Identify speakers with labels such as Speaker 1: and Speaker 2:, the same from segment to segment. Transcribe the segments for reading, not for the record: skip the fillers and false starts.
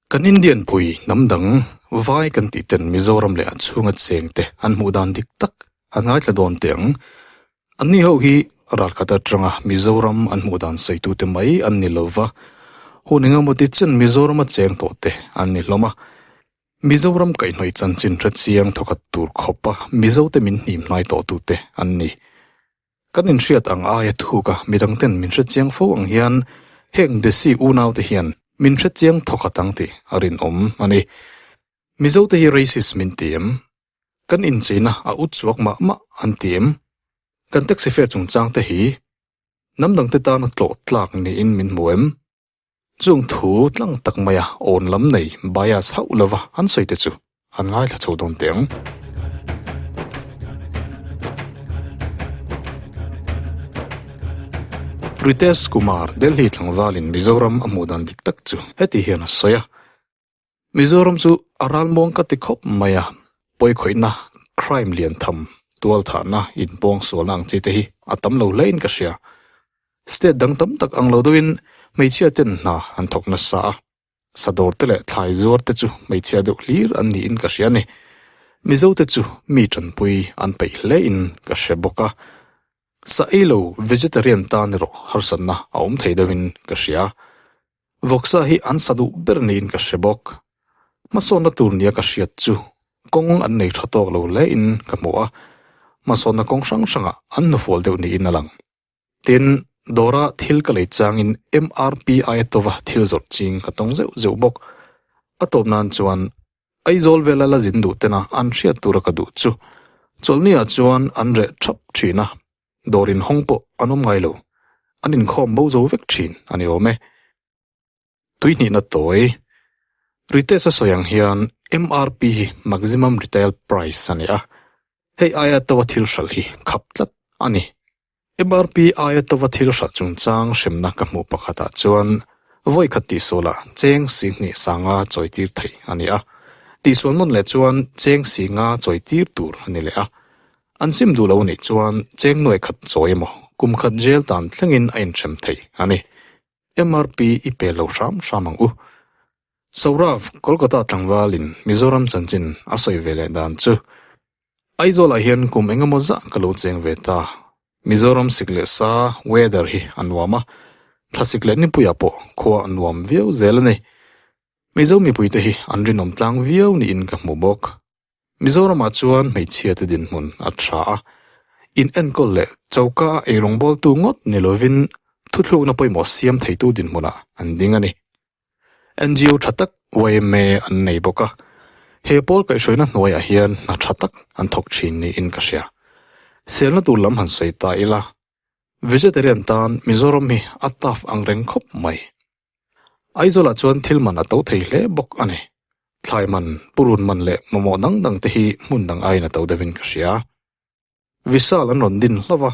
Speaker 1: Kan Indian pui hnam dang vai kan tih ten Mizoram leh a chhunga cheng te an hmuh dan dik tak an ngaithla dawn teh ang. Anni ho hi ralkhat atanga Mizoram an hmuh dan sawitute mai an ni lo va, hun engemaw ti chen Mizorama cheng tawh te an ni hlawm a. Mizoram kaihhnawih chanchin hrechiang thawkhat tur khawpa Mizote min hnim hnai tawhtute an ni. Kan inhriat ang aia thuk a, midangten min hrechiang fo ang hian heng Desi unaute hian min hrechiang thawkhat ang tih a rinawm a ni. Mizote hi racist min ti em? Kan incheina a ut chhuak mah mah an ti em? Kan taxi fare chungchangte hi hnam dangte tana tlawh tlak niin min hmu em? Chung thu tlang tak maia awn lam nei bias hauh lova an sawi te chu an ngaithla chho dawn teh ang. Ritesh Kumar, Delhi tlangvalin Mizoram a hmuh dan dik tak chu heti hian a sawi a, Mizoram chu a ralmuang ka ti khawp mai a, pawikhawihna, crime lian tham, tualthahna, inpawngsualna ang chi te hi a tam lo hlein ka hria. State dang tam tak ang lo deuhin hmeichhia ten hna an thawk nasa a, sadawr te leh thlai zuar te chu hmeichhia deuh hlir an niin ka hria a ni. Mizo te chu mi tanpui an peih hlein ka hre bawk a, sa ei lo vegetarian tan erawh harsatna a awm thei deuhin ka hria. Vawksa hi an sa duh ber niin ka hre bawk. Hmasawnna tur nia ka hriat chu kawng an nei tha tawk lo hlein ka hmu a, hmasawnna kawng hrang hrangah an hnufual deuh niin a lang. Tin, dawra thil ka lei changin MRP aia tova thil zawrh ching ka tawng zeuh zeuh bawk. A tawp nan chuan Aizawl vela la zin duh tena an hriat tura ka duh chu chawlhniah chuan an reh thap thin a, dawr inhawng pawh an awm ngai lo, an inkhawm bo zo vek thin a ni awm e. Tuihnihna tawi, Ritesh a sawi ang hian MRP hi Maximum Retail Price a ni a, hei aia to a thil hralh hi khap tlat a ni. MRP aia tova thil hralh chungchang hremna ka hmuh pakhatah chuan vawi khat tihsualah cheng singhnih sanga chawitir theih a ni a, tihsual nawn leh chuan cheng singa chawitir tur a ni leh a. An sim duh lo anih chuan cheng nuai khat chawi emaw kum khat jail tan thlengin a inhrem thei a ni. MRP i pe lo hram hram ang u. Saurav, Kolkata tlangvalin Mizoram chanchin a sawi ve leh dan chu Aizawlah hian kum eng emaw zah ka lo cheng ve ta. Mizoram sik leh sa, weather, hi a nuam a, thlasik leh nipuiah pawh khua a nuam viau zel a ni. Mizo mipuite hi an rinawm tlang viau niin ka hmu bawk. Mizoramah chuan hmeichhiate dinhmun a tha a, in enkawl leh choka a eirawngbawltu ngawt ni lovin thuthlukna pawimawh siam theitu dinhmunah an ding a ni. NGO tha tak yma an nei bawk a, he pawl kaihhruaina hnuaiah hian hna tha tak an thawk thin niin ka hria. Selna tur lam han sawi ta ila, vegetarian tan Mizoram hi a tough ang reng khawp mai. Aizawlah chuan thil man a to thei hle bawk a ni. Thlai man, purun man leh mamawh dang dang te hi hmun dang aiin a to deuhin ka hria. Vishal an rawn din hlauh a,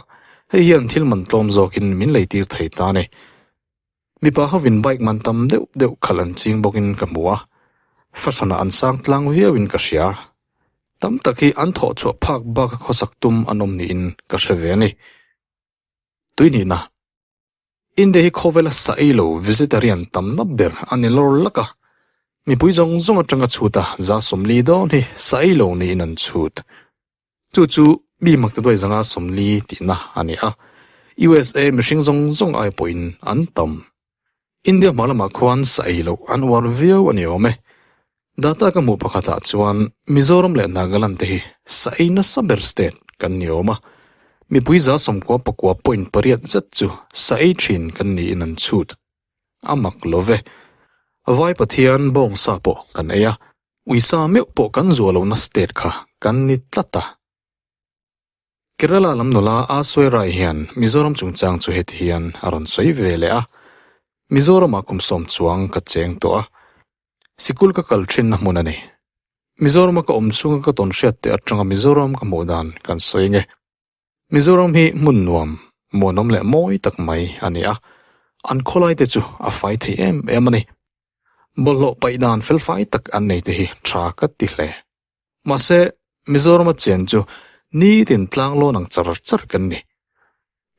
Speaker 1: hei hian thil man tlawm zawkin min lei tir thei ta a ni. Mipa hovin bike man tam deuh deuh khalh an ching bawkin ka hmu a, fashion-ah an sang tlang viauin ka hria. Tam tak hi an thawh chhuah phak baka khawsak tum an awm niin ka hre ve a ni. Tuihnihna. India hi khawvela sa ei lo vegetarian tamna ber a ni lawr lak a, mipui zawng zawng atanga chhut a za 40 dawn hi sa ei lo niin an chhut. Chu chu mi maktaduai zanga 40 tihna a ni a, USA mihring zawng zawng ai pawhin an tam. India hma lamah khuan sa ei loh an uar viau a ni awm e. Data ka hmuh pakhatah chuan Mizoram leh Nagaland te hi sa ei nasa ber state kan ni awm a, mipui 98.8 zet chu sa ei thin kan niin an chhut. A mak lo ve. Vai Pathian bawngsa pawh kan ei a, uisa meuh pawh kan zuah lohna state kha kan ni tlat a. Kerala lam nula A Sawi Rai hian Mizoram chungchang chu heti hian a rawn sawi ve leh a, Mizoramah kum sawm chuang ka cheng tawh a, sikul ka kal thinna hmun a ni. Mizorama ka awm chhunga ka tawn hriat teh atanga Mizoram ka hmuh dan kan sawi nge. Mizoram hi hmun nuam, muanawm leh mawi tak mai a ni a, an khawlai te chu a fai thei em em a ni. Bawlhhlawh paih dan felfai tak an nei te hi tha ka ti hle. Mahse, Mizorama chen chu nitin tlanglawn ang char char kan ni.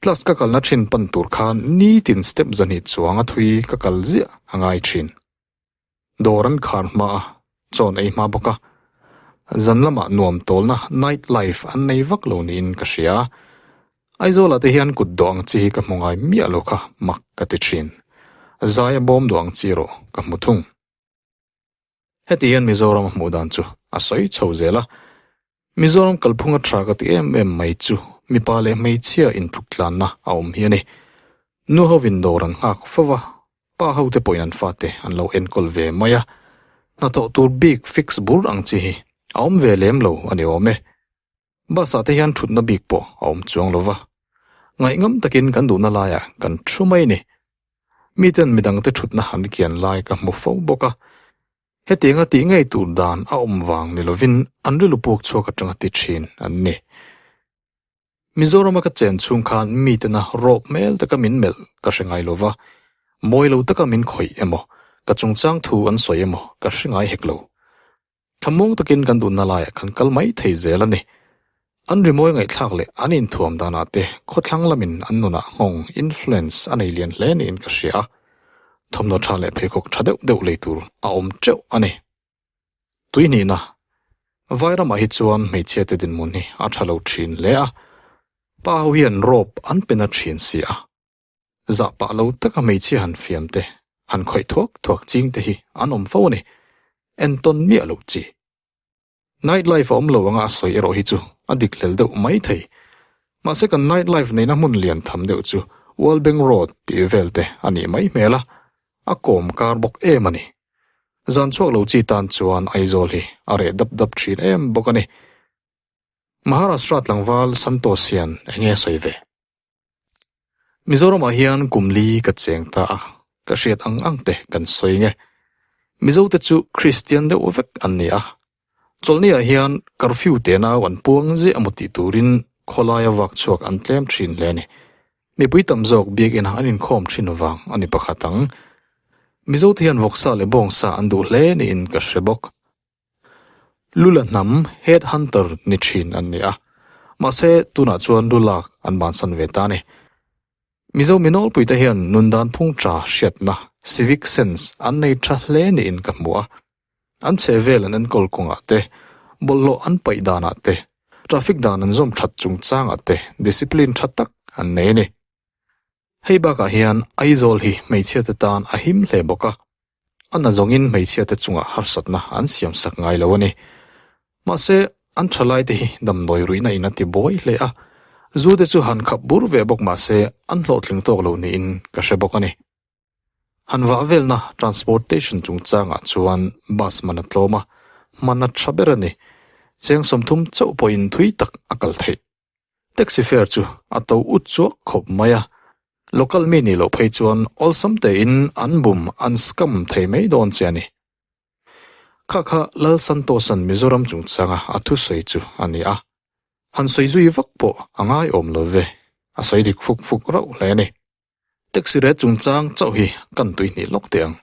Speaker 1: Class ka kalna thin pan tur khan nitin step zahnih chuang a thui ka kal ziah a ngai thin. Dawr an khar hma a, chawn ei hma bawk a. Zan lamah nuam tawlna night life an nei vak lo niin ka hria. Aizawlah te hian kut dawh ang chi hi ka hmu ngai miah lo kha mak ka ti thin. Zaia bawm dawh ang chi erawh ka hmu thung. Heti hian Mizoram a hmuh dan chu a sawi chho zel a. Mizoram kalphunga tha ka ti em em mai chu mipa leh hmeichhia intluk tlanna a awm hi a ni. Nu hovin dawr an nghak fo va, pa hote pawhin an fate an lo enkawl ve mai a. Hnathawh tur bik fix bur ang chi hi a awm ve lem lo a ni awm e. Bus ah te hian thutna bik pawh a awm chuang lo va, ngaihngam takin kan duhna laiah kan thu mai ni. Miten midangte thutna an kian lai ka hmu fo bawk a, hetianga tih ngei tur dan a awm vang ni lovin an rilru puk chhuak atanga ti thin an ni. Mizorama ka chen chhung khan mitena rawp hmel taka min melh ka hre ngai lo va, mawi lo taka min khawih emaw, ka chungchang thu an sawi emaw ka hre ngai hek lo. Thlamuang takin kan duhna laiah kan kal mai thei zel a ni. An rimawi ngaihthlak leh an inthuam danah te khawthlang lamin an nunah nghawng, influence, a nei lian hle niin ka hria a. Thawmhnaw tha leh pheikhawk tha deuh deuh lei tur a awm teuh a ni. Tuihnihna, Vairamah hi chuan hmeichhiate dinhmun hi a tha lo thin hle a, pa ho hian rope an pe na thin si a. Zah pah lo taka hmeichhia han fiam te, han khawih thuak thuak ching te hi an awm fo a ni. Entawn miah lo chi. Night life a awm lo anga a sawi erawh hi chu a dik hlel deuh mai thei. Mahse kan night life neihna hmun lian tham deuh chu Walbeng Road tih vel te a nih mai hmel a, a kawm kar bawk em a ni. Zan chhuak lo chi tan chuan Aizawl hi a reh dap dap thin em bawk a ni. Maharashtra tlangval Santosh hian eng nge sawi ve? Mizoramah hian kum li ka cheng ta a, ka hriat ang ang te kan sawi nge. Mizote chu Kristian deuh vek an ni a, chawlhniah hian curfew te nau an puang ziah emaw tih turin khawlaia vak chhuak an tlem thin hle a ni. Mipui tam zawk biakina an inkhawm thin vang a ni pakhat ang. Mizote hian vawksa leh bawngsa an duh hle niin ka hre bawk. Lula hnam head hunter ni thin an ni a, mahse tunah chuan lu lak an bansan ve ta a ni. Mizo mi nawlpuite hian nun dan phung tha hriatna, civic sense, an nei tha hle niin ka hmu a. An chhe vel an enkawl kawngah te, bawlhhlawh an paih danah te, traffic dan an zawm that chungchangah te discipline tha tak an nei a ni. Hei bakah hian Aizawl hi hmeichhiate tan a him hle bawk a, a na zawngin hmeichhiate chungah harsatna an siamsak ngai lo a ni. Mahse, an thalaite hi damdawi ruihna in a ti buai hle a, zu te chu han khap bur ve bawk mahse an hlawhtling tawk lo niin ka hre bawk a ni. Han vah velna transportation chungchangah chuan bus man a tlawm a, hman a tha ber a ni. Cheng 30 chauh pawhin thui tak a kal theih. Taxi fare chu a to ut chuak khawp mai a, local mi nih loh phei chuan awlsam tein an bum an scam thei mai dawn che a ni. Kha kha Lal Santosan Mizoram chungchanga a thusawi chu a ni a, han sawi zui vak pawh a ngaiawm lo ve, a sawi dik fuk fuk rauh hle a ni. Taxi ret chungchang chauh hi kan tuihnih lawk teh ang.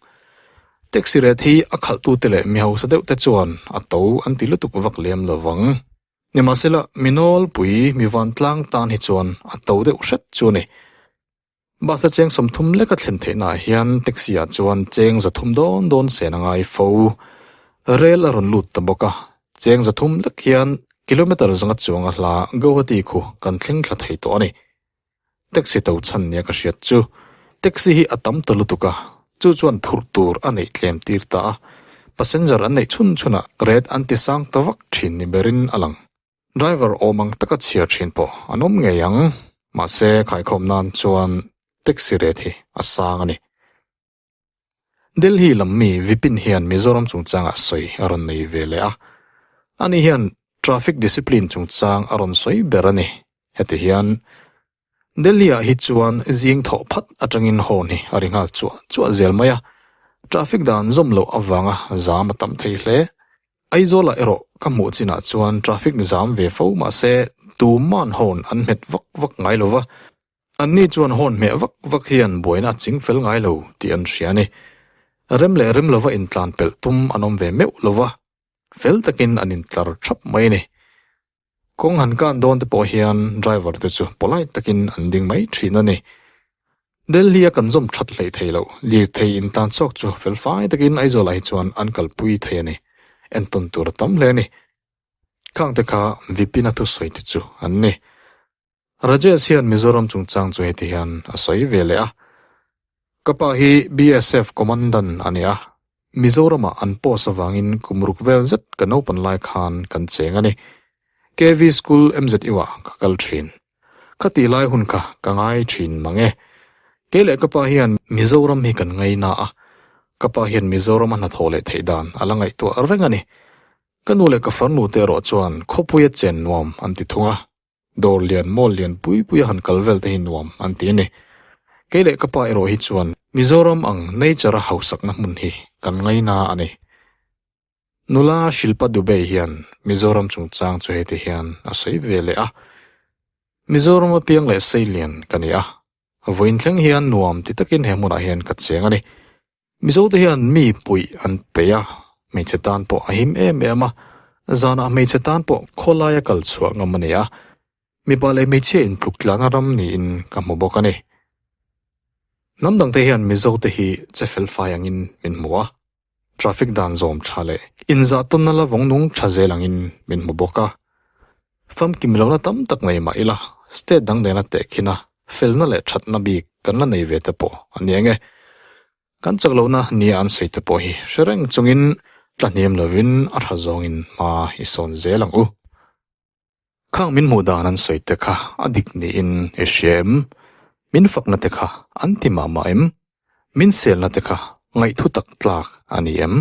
Speaker 1: Taxi ret hi a khalhtute leh mi hausa deuh te chuan a to an ti lutuk vak lem lo vang. Nimahsela, mi nawlpui, mi vantlang tan hi chuan a to deuh hret chu a ni. Bus a cheng 30 leka thlen theihnaah hian taxi ah chuan cheng 300 dawn dawn sen a ngai fo. Rel a rawn lut ta bawk a, cheng 300 lek hian kilometre zanga chuanga hla Guwahati khu kan thleng thla thei tawh a ni. Taxi to chhan nia ka hriat chu taxi hi a tam ta lutuk a, chu chuan phurh tur a neih tlem tir ta a, passenger an neih chhun chhunah rate an ti sang ta vak thin ni berin a lang. Driver awm ang taka chhiar thin pawh an awm ngei ang, mahse khaikhawm nan chuan taxi rate hi a sang a ni. Delhi lam mi Vipin hian Mizoram chungchangah sawi a rawn nei ve leh a, ani hian traffic discipline chungchang a rawn sawi ber a ni. Heti hian Delhi ah hi chuan zing thawh phat atangin horn hi a ri nghal chuah chuah zel mai a, traffic dan zawm loh avanga zam a tam thei hle. Aizawlah erawh ka hmuh chinah chuan traffic zam ve fo mahse tuman horn an hmet vak vak ngai lo va, Anni chuan hawn hmeh vak vak hian buaina a ching fel ngai lo tih an hria a ni. Rem leh rem lova intlan pelh tum an awm ve meuh lova, fel takin an intlar thap mai a ni. Kawng han kan dawn te pawh hian driver te chu polite takin an ding mai thin a ni. Delhi a kan zawm that hleih thei loh, lirthei intan chawk chu felfai takin Aizawlah hi chuan an kalpui thei a ni. Entawn tur a tam hle a ni. Khangte kha Vipin-a thusawi te chu an ni. Rajesh hian Mizoram chungchang chu heti hian a sawi ve leh a, Ka pa hi BSF Commandant a ni a, Mizoramah an post avangin kum ruk vel zet ka naupan lai khan kan cheng a ni. KV School MZU-ah ka kal thin. Ka tih lai hun kha ka ngai thin mang e. Kei leh ka pa hian Mizoram hi kan ngaina a, ka pa hian Mizoram a hnathawh leh theih dan a la ngaihtuah reng a ni. Ka nu leh ka farnu te erawh chuan khawpuia chen nuam an ti thung a. Dawr lian mall lian pui pui a han kal vel te hi nuam an ti a ni. Kei leh ka pa erawh hi chuan Mizoram ang nature a hausakna hmun hi kan ngaina a ni. Nula Shilpa Dubey hian Mizoram chungchang chu heti hian a sawi ve leh a, Mizoram apiang leh seilian ka ni a, Vawiin thleng hian nuam ti takin he hmunah hian ka cheng a ni. Mizote hian mi puih an peih a, hmeichhe tan pawh a him em em a, zanah hmeichhe tan pawh khawlaia kal chhuah ngam a ni a, mipa leh hmeichhia intluk tlana ram niin ka hmu bawk a ni. Hnam dangte hian Mizote hi che felfai angin min hmu a, traffic dan zawm tha leh inzah tawnna la vawng nung tha zel angin min hmu bawk a. Famkim lohna tam tak nei mah ila, state dang nena tehkhina felna leh thatna bik kan la nei ve te pawh a ni ang e. Kan chak lohna nia an sawi te pawh hi hre reng chungin tla hniam lovin a tha zawngin hma i sawn zel ang u. Khang min hmuh dan an sawi te kha a dik niin i hria em? Min fakna te kha an ti mah mah em? Min selna te kha ngaihthu tak tlak a ni em?